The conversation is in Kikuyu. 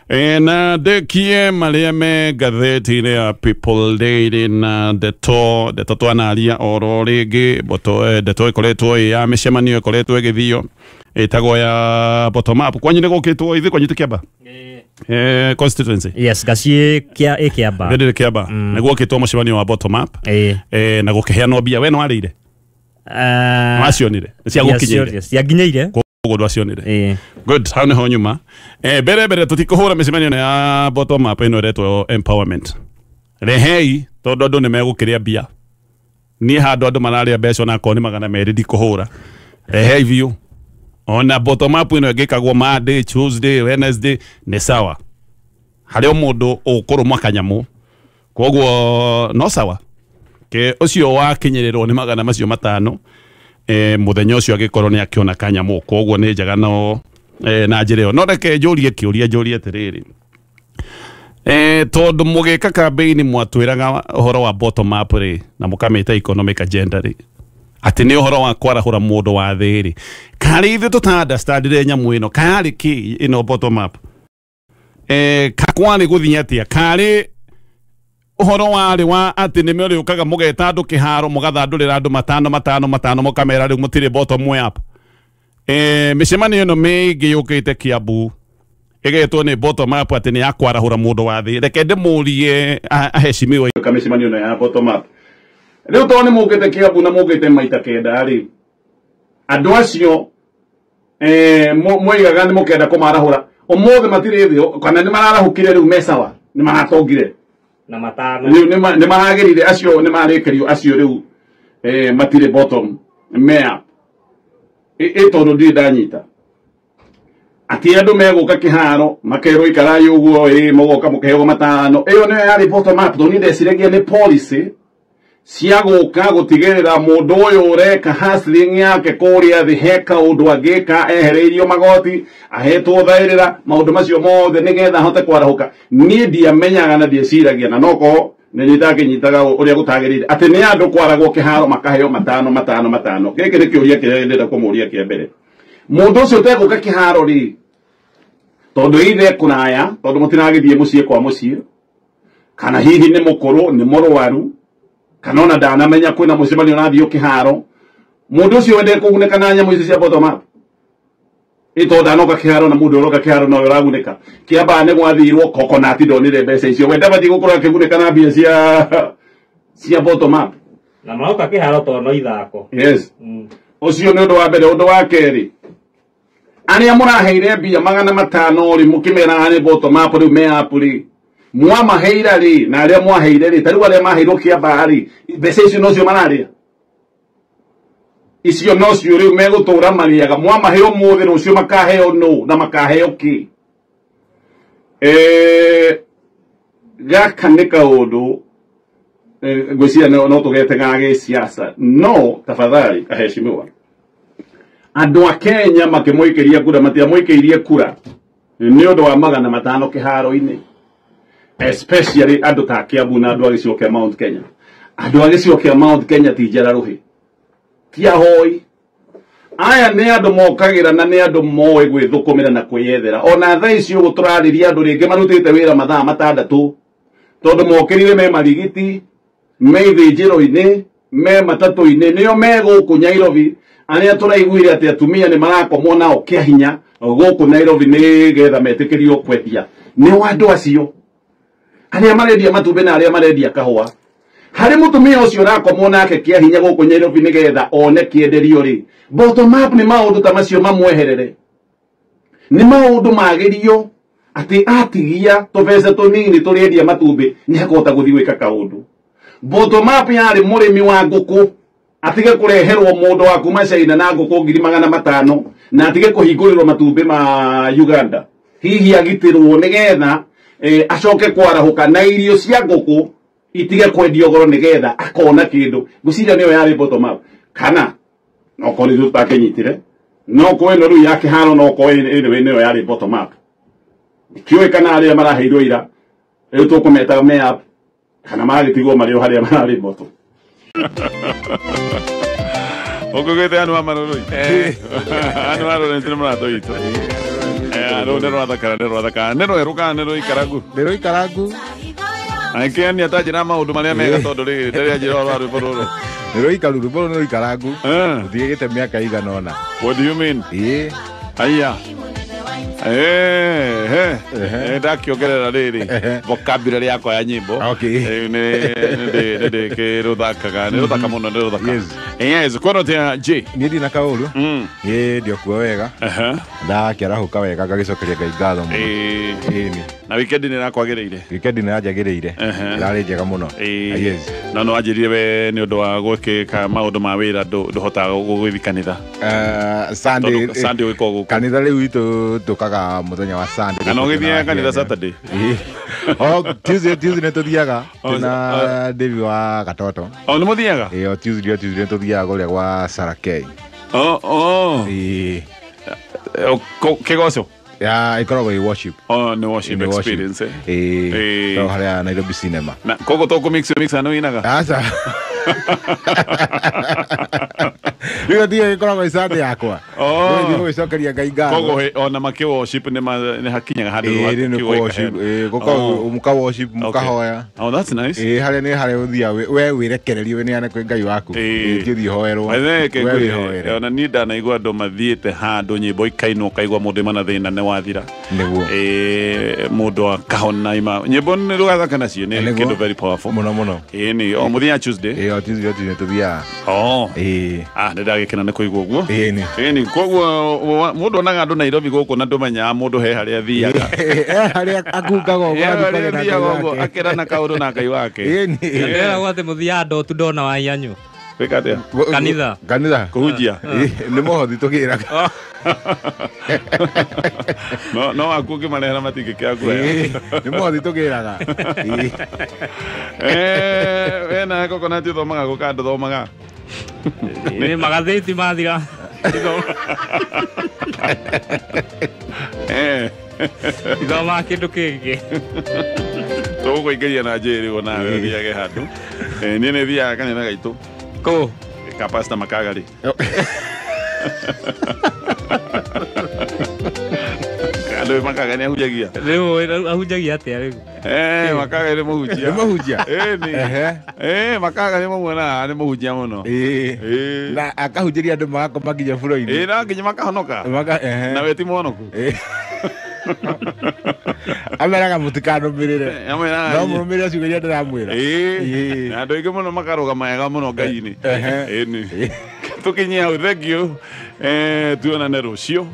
Na ndekie marĩa me ngathĩti-inĩ ya People Daily na ndeto ndeto twanaria oro rĩngĩ mboto ndeto ĩkoretwo ĩ ya mĩcemanio ĩkoretwo ĩgĩthio ĩtagwo ya bottom up. Kwanyu nĩ gũkĩtwo ithuĩ kwanyu ti Kĩamba constituency? Yes, gaciĩ kia ĩ Kĩamba. Ndĩrĩ Kĩamba nĩ gwokĩtwo mũcemanio wa bottom up na gũkĩheanwo mbia. We nĩwarĩire? Wacionire? Nĩ ciagũkinyĩire? Cianginyĩire. Koguo ndwacionire. Good, hau niho nyuma. Mbere mbere tutikũhũra mĩcemanio ĩno ya bottom up ĩno ĩretwo empowerment. Rehei tondũ andũ nĩ megũkĩrĩa mbia. Niĩ handũ andũ mararĩa mbeca onakorwo nĩ 200 ndikũhũra. Rehei biũ. Ona bottom up ĩno ĩngĩkagwo Monday, Tuesday, Wednesday nĩ sawa. Harĩ o mũndũ ũkũrũmwa kanyamũ. Koguo no sawa. Ke ũcio wakinyĩrĩrwo nĩ 500 mũthenya ũcio agĩkorwo nĩ akĩona kanyamũ. Koguo nĩ njega no na njĩra ĩyo. No reke njũrie kĩũria, njũrie atĩrĩrĩ, tondũ mũgĩka campaign mwatwĩraga ũhoro wa bottom up rĩ, na mũkamĩta economic agenda rĩ, atĩ nĩ ũhoro wa kwarahũra mũndũ wa thĩ rĩ, karĩ ithuĩ tũta understandire nyamũ ĩno, karĩ kĩ ĩno bottom up? Kwarĩ gũthiĩ atĩa? Karĩ ũhoro warĩ wa atĩ nĩ mũrĩũkaga mũgeta andũ kĩharo mũgathandũrĩra andũ 5 5 5 mũkamera rĩu mũtirĩ bottom up. Mĩcemanio ĩno mĩingĩ yũkĩte Kiambu ĩgetwo nĩ bottom up atĩ nĩ ya kwarahũra mũndũ wa thĩ. Reke ndĩmũrie aheshimiwa mĩcemanio ĩno ya bottom up. Rĩu tondũ nĩ mũkĩte Kiambu na mũkĩte maita 9 rĩ, andũ acio moigaga nĩ mũkenda kũmarahũra ũmũthĩ matirĩ thĩ, kana nĩ mararahũkire rĩu me sawa, nĩ maratongire na 5 rĩu nĩ maragĩrire acio, nĩ marĩkĩrio acio rĩu matirĩ bottom me up. Ĩ tondũ ndirĩ ndanyita atĩ andũ megũka kĩharo makerwo ikarai ũguo, ĩ mũgoka mũkĩheo 5. Ĩyo nĩyo yarĩ bottom up, tondũ niĩ ndeciragia nĩ policy cia gũka gũtigĩrĩra mũndũ ũyũ ũreka hustling yake kũrĩa thĩ he kaũndũ angĩka, ehereirio magoti, ahetwo thaĩrĩra, maũndũ macio mothe nĩgetha ahote kwarahũka. Niĩ ndiamenyaga na ndieciragia, na nokorwo nĩ ndakĩnyitaga ũrĩa gũtagĩrĩire atĩ nĩ andũ kwaragwo kĩharo makaheo 5 5 5. Gĩkĩ nĩ kĩũria kĩrĩa ndĩrenda kũmũria kĩa mbere. Mũndũ ũcio ũtegũka kĩharo rĩ, tondũ ithe kũraya, tondũ mũtiragĩthiĩ mũciĩ kwa mũciĩ, kana hihi nĩ mũkũrũ, nĩ mũrwaru, kana ona ndanamenya kwĩna mũcemanio ũrathiĩ kĩharo, mũndũ ũcio wendete kũgunĩka na nyamũ ici cia bottom up, ĩ tondũ ndanoka kĩharo na mũndũ ũroka kĩharo nowe ũragunĩka. Kĩambaa nĩ gwathirwo coconut ndonire mbeca icio, we ndabatiĩ gũkorwo akĩgunĩka na mbia cia bottom up. Na maroka kĩharo tondũ no ithako. Yes. Ũcio nĩ ũndũ wa mbere. Ũndũ wa kerĩ, arĩa mũraheire mbia 500 rĩ, mũkĩmeraga nĩ bottom up rĩu me up rĩ, mwamaheira rĩ, na arĩa mwaheire rĩ, ta rĩu arĩa maheirwo Kĩambaa rĩ, mbeca icio nocio mararĩa, icio nocio rĩu megũtũra marĩaga. Mwamahe ũmũthĩ, rũciũ makaheo nũ na makaheo kĩ? Gaka nĩ kaũndũ ngwĩciria no tũgete ga gĩsiasa, no tafadhali aheshimiwa, andũ a Kenya makĩmũikĩria kura matiamũikĩirie kura nĩ ũndũ wa 500 kĩharo-inĩ, especially andũ ta Kiambu na andũ a gĩcigo kĩa Mount Kenya. Andũ a gĩcigo kĩa Mount Kenya ti njara rũhĩ, ti ahoi. Aya nĩ andũ mokagĩra na nĩ andũ moĩ gwĩthũkũmĩra na kwĩyethera. Ona thaa ici ũguo tũrarĩria andũ rĩngĩ marutĩte wĩra mathaa 6, tondũ mokĩrire me marigiti, me ithĩnjĩro-inĩ, me matatũ-inĩ, nĩo me gũkũ Nairobi. Arĩa tũraiguire atĩ atumia nĩ marakomwo nao kĩa hinya gũkũ Nairobi nĩgetha metĩkĩrio kwendia, nĩo andũ acio arĩa marendia matumbĩ na arĩa marendia kahũa. Harĩ mũtumia ũcio ũrakomwo nake kĩa hinya gũkũ Nairobi nĩgetha one kĩenderio rĩ, bottom up nĩ maũndũ ta macio mamweherere, nĩ maũndũ magĩrio atĩ atigia tũbeca tũnini tũrĩendia matumbĩ nĩ akũhota gũthiĩ gwĩka kaũndũ. Bottom up yarĩ mũrĩmi wa ngũkũ atige kũreherwo mũndũ wa kuma China na ngũkũ 500,000 na atige kũhingũrĩrwo matumbĩ ma Uganda, hihi agitĩrwo nĩgetha acoke kwarahũka na irio cia ngũkũ itige kwendio goro nĩgetha akona kĩndũ. Ngwĩciria nĩyo yarĩ bottom up, kana no korwo ithuĩ tũtakĩnyitire, no korwo ĩno rĩu ya kĩharo, no korwo anyway nĩyo yarĩ bottom up. Ndiũĩ kana arĩa maraheirwo ira rĩu tũkũmetaga me up kana magĩtigwo marĩ o harĩa mararĩ bottom. Ũkũgĩte andu a marũrũ? Andu a rũrũ nĩ mũratũ witũ. Rũu nĩ rwathakara nĩ rwathakara nĩ rwerũ kana nĩ rũikarangu? Nĩ rũikarangu. Angĩani atanjĩra maũndũ marĩa mega tondũ rĩrĩ rĩrĩa njĩra rwa rwĩmbo rũrũ. Nĩ rũikaru rwĩmbo rũrũ nĩ rũikarangu. Rũtigĩte mĩaka igana ũna. What do you mean? Ĩĩ. Aya. Ndakĩongerera rĩrĩ vocabulary yakwa ya nyĩmbo. Okay. Nĩ ndĩkĩrũthakaga nĩ rũthaka mũno nĩ rũthaka. Yes, kwano tia J. Niĩ ndina kaũru. Ĩĩ ndiokuo wega. Ndakĩarahũka wega ngagĩcokeria Ngai ngatho mũno. Ĩĩ. Na weekend nĩ ĩrakwagĩrĩire? Weekend nĩ ĩranjagĩrĩire. Ĩrarĩ njega mũno. Yes. No no wanjĩrire we nĩ ũndũ wa gwĩka maũndũ ma wĩra ndũhotaga gũgĩthiĩ kanitha. Sunday Sunday ũgĩkorwo gũkũ. Kanitha rĩu itũ tũkaga mũthenya wa Sunday. Kana ũgĩthiaga kanitha Saturday? Oh, Tuesday nĩ tũthiaga. Tuna David wa Gatoto. Oh, nĩ mũthiaga? Ĩĩ, o Tuesday nĩ tũthiaga kũrĩa gwa Sarah K. Oh, oh. Ĩĩ. Kĩgoco? Ya, ĩkoragwo ĩ worship. Oh, nĩ worship experience. Ĩĩ. No harĩa Nairobi Cinema. Na koguo to kũ mix mix ano inaga? Aca. Rĩu ndiye ĩkoragwo ĩ Sunday yakwa. Oh. Nĩ gũgĩcokeria Ngai ngatho. Koguo ona makĩ worship nĩ hakinyaga handũ Ĩĩ, nĩ worship. Ĩĩ, mũka worship, mũkahoya. Oh, that's nice. Ĩĩ, harĩa nĩ harĩa ũthiaga we wĩrekererie wĩneane kwĩ Ngai waku. Ĩĩ, ti ũthiĩ ũhoerwo. We wĩhoere. Ona niĩ ndanaigua andũ mathiĩte handũ nyĩmbo ikainwo ũkaigua mũndũ ema na thĩna nĩ wathira. Nĩguo. Ĩĩ, mũndũ akahona ima. Nyĩmbo nĩ rũgathaka nacio nĩ kĩndũ very powerful. Mũno mũno. Ĩĩ, nĩ o mũthenya Tuesday. Ĩĩ, o Tuesday tũthiaga. Oh. Ĩĩ. Ah, nĩ ndagĩkena nĩ kũigua ũguo. Ĩĩ, nĩ. Ĩĩ, nĩ koguo mũndũ onaga andũ Nairobi gũkũ na ndũmenyaga mũndũ he harĩa athiaga. Harĩa akungaga ũguo harĩa athiaga ũguo akĩrana kaũndũ na Ngai wake. Ĩĩ, nĩ. Ndĩragwo atĩ mũthiaga ndotu ndona wa ianyu. Gwĩka atĩa? Kanitha. Kanitha. Kũhunjia. Nĩ mũhothi tũgĩraga. No no akuo ngĩmarehera matingĩkĩaga kuoya. Nĩ mũhothi tũgĩraga. We nawe Coconut ũthomaga gũ kana ndũthomaga? Nĩ magathĩti mathira. Ithomaga kĩndũ kĩngĩ. Tũgũkũingĩria na njĩrĩ rĩu nawe ũthiage handũ. Niĩ nĩ thiaga kanitha gaitũ. Kũ? Ka Pastor Makaga rĩ. Andũ Makaga nĩ ahunjagia. Rĩu ahunjagia atĩa rĩu? Makaga nĩ mũhunjia. Nĩ mũhunjia? Ĩĩ nĩ. Makaga nĩ mũmuonaga nĩ mũhunjia mũno. Ĩĩ. Na akahunjĩria andũ magakoma nginya buro-inĩ. Ĩĩ, na nginya makahonoka. Na we ti mũhonoku. Ameraga mũtikanũmĩrĩre. No mũrũmĩrĩre ciugo iria ndĩramwĩra. Ĩĩ. Na andũ aingĩ mũno makarũgama wega mũno Ngai-inĩ. Ĩĩ nĩ. Tũkinyie hau, thank you. Tuonane rũciũ.